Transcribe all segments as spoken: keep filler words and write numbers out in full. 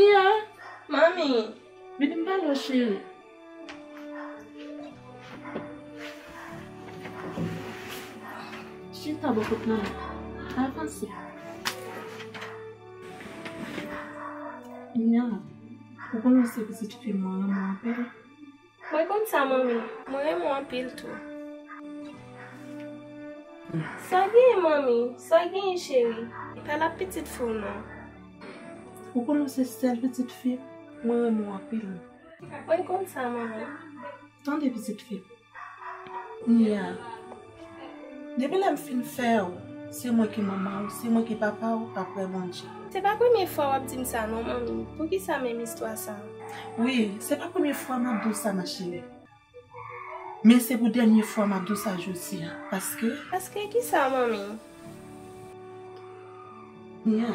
Mia! Manmi! Vini m pale w, cheri. Chita bò kot nan. Avanse. Mia, ou konnen se pitit fi mwen renmen anpil. Mwen konn sa, manmi. Mwen renmen w anpil tou. Sa genyen, manmi? Sa genyen, cheri? Pale ak pitit fi w non. Ou konnen se sèl pitit fi m, mwen renmen w anpil. Mwen konn sa, manmi. Tande pitit fi m. Mia, depi lè m fin fè w, se mwen ki manman w, se mwen ki papa w, apre Bondye. Se pa premye fwa w ap di m sa non, manmi. Poukisa menm istwa sa? Wi, se pa premye fwa m ap di w sa, ma chérie. Men se pou dènye fwa m ap di w sa jodi a, paske Paske kisa, manmi? Mia,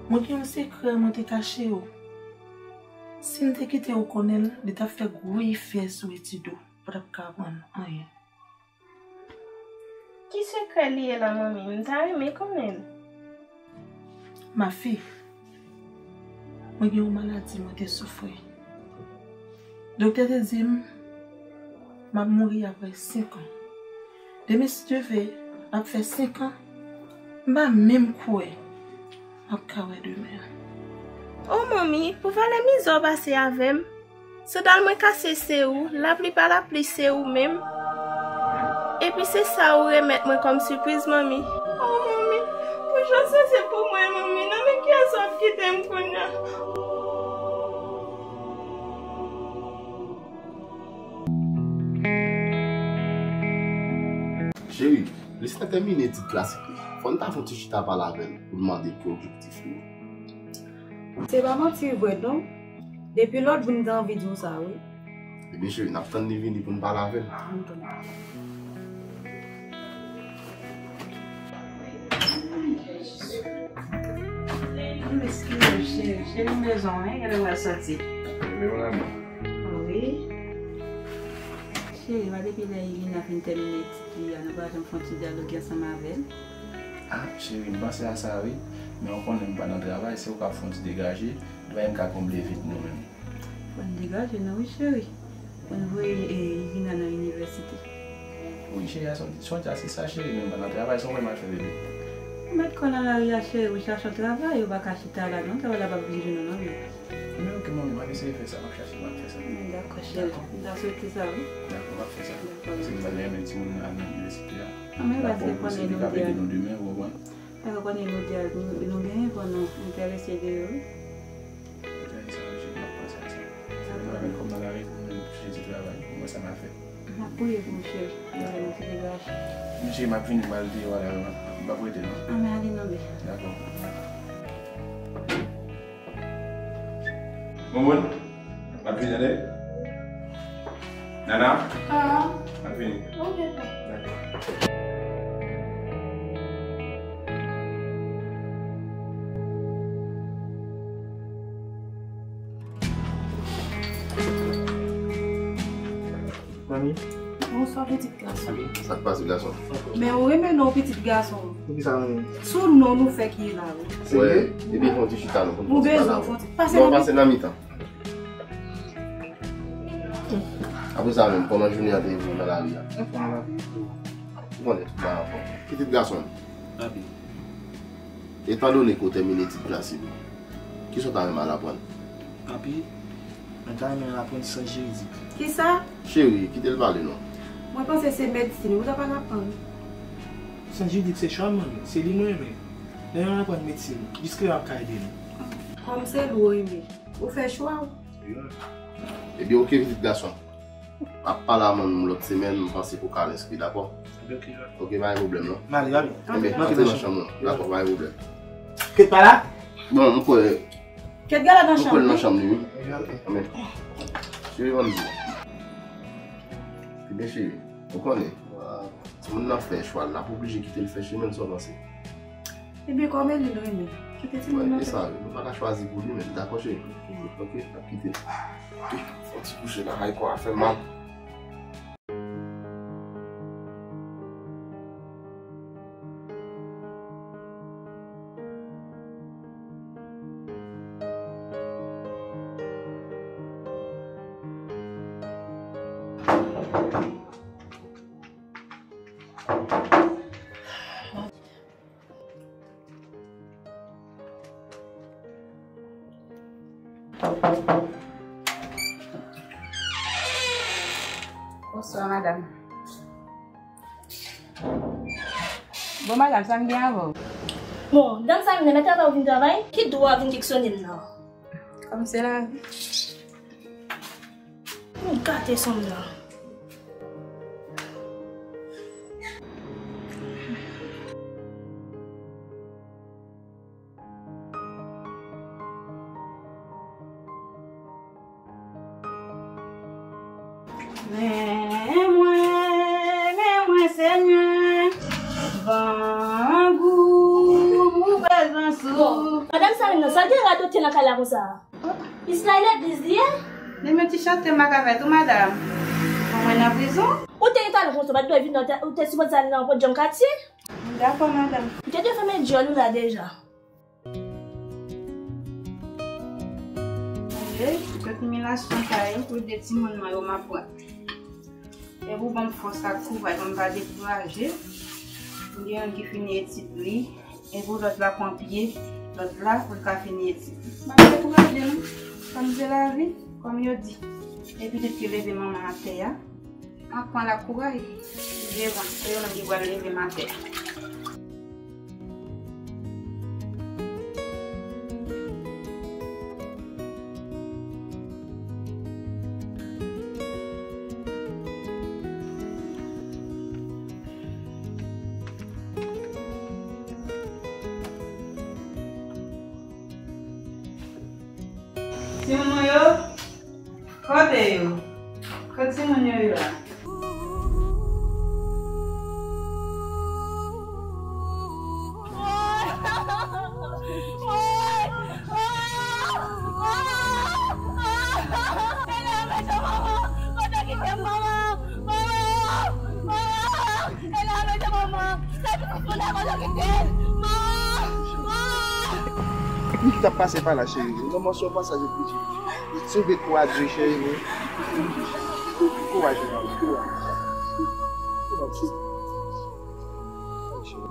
mwen gen yon sekrè mwen te kache w. Si m te kite w konnen l, li t ap fè gwo efè sou etid ou. Ou pa t ap ka aprann anyen. Ki sekrè li ye la, manmi? M ta renmen konnen l. Ma fille, mwen gen yon maladi mwen te soufri. Doktè te di m, m ap mouri apre senk an. Demen, si Dye vle, m ap fè senk an. M pa menm kwè m ap ka wè demen an. O manmi, pou valè mizè w pase avè m. Sandal mwen kase se ou, laplipa lapli se ou menm. Epi se sa ou remèt mwen kòm sipriz, manmi. O manmi, pou jan sa se pou mwen, manmi, nan men kiyès w ap kite m kounye a? Cheri, Lisna tèmine etid klasik li. Fò n ta fè yon ti chita pale avè l pou n mande ki objektif li yo. Se pa manti vre non. Depi lòt jou m te anvi di w sa wi. Ebyen cheri, n ap tann li vini pou n pale avè l. Ann tann. Eskize m cheri, cheri, cheri m bezwen w wi, genlè w al soti. Bebe mon amour. Wi. Cheri, pa depi lè Irina fin tèmine etid li a, nou pa janm fè yon ti dyaloge ansanm avè l? Ah, cheri, m panse a sa wi. Men ou konnen m pa nan travay, se ou k ap fè yon ti degaje. Li pa menm ka konble vid nou menm. Fò n degaje nou wi, cheri. Pou n voye, eh, Irina nan inivèsite. Wi, cheri, a se yon ti, se yon ti atis sa, cheri, men m pa nan travay, se yon mwen m al fè, bebe. Ou mèt kò nan lari a, cheri, ou chache yon travay, ou pa ka chita la non, travay la p ap vin jwenn ou non, men. Men oke, manmi, m ap eseye fè sa, m ap chache, m ap fè sa. Men dakò, cheri. Dakò. M ta swete sa, wi. Dakò, m ap fè sa. Dakò. Paske m ta renmen timoun nan al nan inivèsite a. Ah, men l ap ba w posiblite k ap ede nou demen, ou konprann? Dakò, konnen nou di a, nou, nou genyen pou nou enterese de yo, wi. Enterese, wi, cheri, m ap panse a sa. Dakò. Mwen menm kòm nan lari, mwen menm chèche ti travay, pou mwen sa m a fè. M ap priye pou ou, cheri. Mwen menm ti degaje. Men cheri, m ap vini, m al dèyè w la, m p ap rete non. Ah, men ale non, bebe. Dakò. Dakò. Bonbon, m ap vini, tande? Nana? Ah. M ap vini. Ok, pa. Dakò. Manmi. Bonswa, pitit gason. Sa k pase, gason? Men ou renmen non pitit gason. Poukisa nou? Sou non nou fè ki la, wi. Wè, ebyen fè yon ti chita non, pou nou pale avè w. Ou bezwen fè yon ti, pase nan mitan. Non, pase nan mitan. Apre sa menm, kòman jounen an te ye pou ou nan lari a? Ou konnen tout bagay anfòm. Pitit gason m. Papi. Etandone ke w tèmine etid klasik ou, kisa w ta renmen al aprann? Papi, mwen ta renmen al aprann syans jiridik. Kisa? Cheri, kite l pale non. Mwen panse se medsin ou ta pral aprann. Syans jiridik se chwa m, manmi. Se li mwen renmen. Lè nou al aprann medsin, jiske lè w ap ka ede nou. Kòm se li w renmen, ou fè chwa w. Ebyen, oke, pitit gason. M ap pale a manman m lòt semèn, m panse pou ka al enskri, dakò? Ebyen, oke, pa gen pwoblèm non. M ale, papi. Ebyen, antre nan chanm ou. Dakò, pa gen pwoblèm. Kèt pa la? Bon, m kwè. Kèt gala nan chanm li. M kwè l nan chanm li, wi. Ebyen, oke. Cheri, ban m di w. Ebyen, cheri, ou konnen. Timoun nan fè chwa l, n ap oblije kite l fè chemen l, sa w panse? Ebyen, kòm e li l renmen, kite timoun nan fè. Wè, e sa, nou pa ka chwazi pou li menm, dakò, cheri? Ok. Ok, n ap kite l. Fè yon ti kouche la, ay, kò a fè mal. Bonswa, madanm. Bon, madanm, sa m gen avè w? Bon, danm sa vin nan, mèt travay ou vin travay? Ki dwa w vin keksyone m nan? Kòm se lavi. Nou gate sonm nan. Men mwen, men mwen, Senyè, grangou pou prezans ou. Bon, madanm sa menm nan, sa l gen radote nan kay la konsa? Isla legliz li ye? Li men ti chante m ak avè tou, madanm. Mwen nan prizon. Ou te gen talan konsa, ou pa t dwe vin nan, ou te sipoze al nan podyòm katye. Dakò, madanm. Ou te dwe fèmen dyòl ou la deja. Tande, tout imilasyon sa yo pou de timoun mwen yo m ap pran. E pou ban m fòs ak kouraj pou m pa dekouraje. M gen youn ki fini etid li. E pou lòt la pran pye, lòt la pou l ka fini etid li. M pa dekouraje non. Kòm se lavi, kòm yo di. E pitit ki leve manman atè a. M ap pran l ak kouraj. Devan, se yo menm ki pral leve m atè. Timoun mwen yo, kote yo? Kote timoun yo ye la? Li t ap pase pa la, cheri. Nan mòso pasaj yo piti. Sove twa dye, cheri. Kouraj, mami. Kouraj. Kouraj, cheri. Cheri.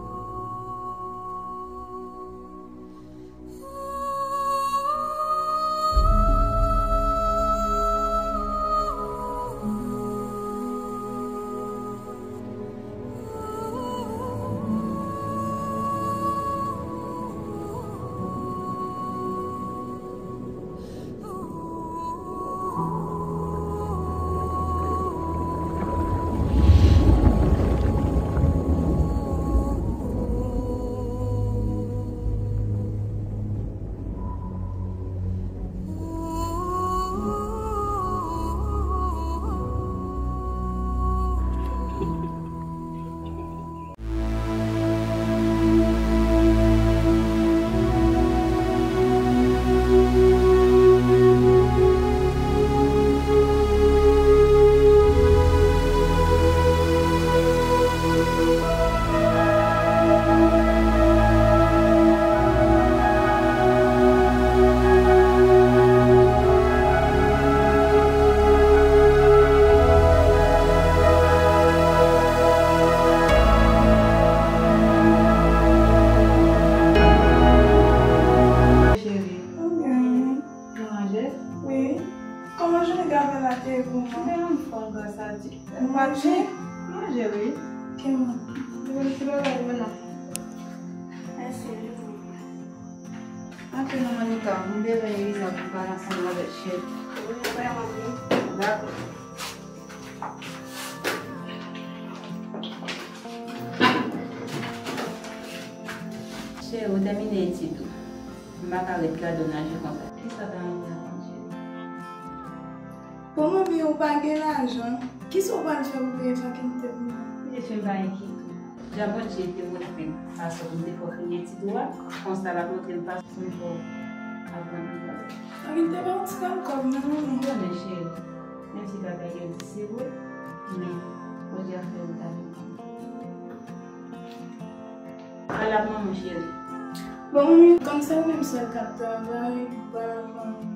Ou manje? Wi. Kòman jounen gason la te ye pou mwen? Mwen anfòm, gras a Dye. Ou manje? Manje, wi. Ki manje? Mwen ti bagay, mwen non. Mèsi, li pou mwen. Antre non, Monica, m bezwen Eliza pou pale ansanm avèk Cheri. Wi, vrèman, wi. Dakò. Cheri, ou tèmine etid ou. M pa ka ret gade w nan je konsa. Kisa w ta renmen aprann, cheri? Bon, manmi, ou pa gen lajan. Kisa w pral fè pou peye fakilte pou mwen? Byensi, m pa enkyete w. Jan Bondye te montre m fason pou m te fè w fini etid ou a, konsa l ap montre m fason pou m fè w aprann yon bagay. Fakilte pa yon ti kal kòb, non, manmi. M konnen, cheri. Menm si bagay yo di se vre, men Bondye ap fè wout avèk ou. Al ak manman w, cheri. Bon, manmi, kòm se ou menm sèl k ap travay, ou pa ban m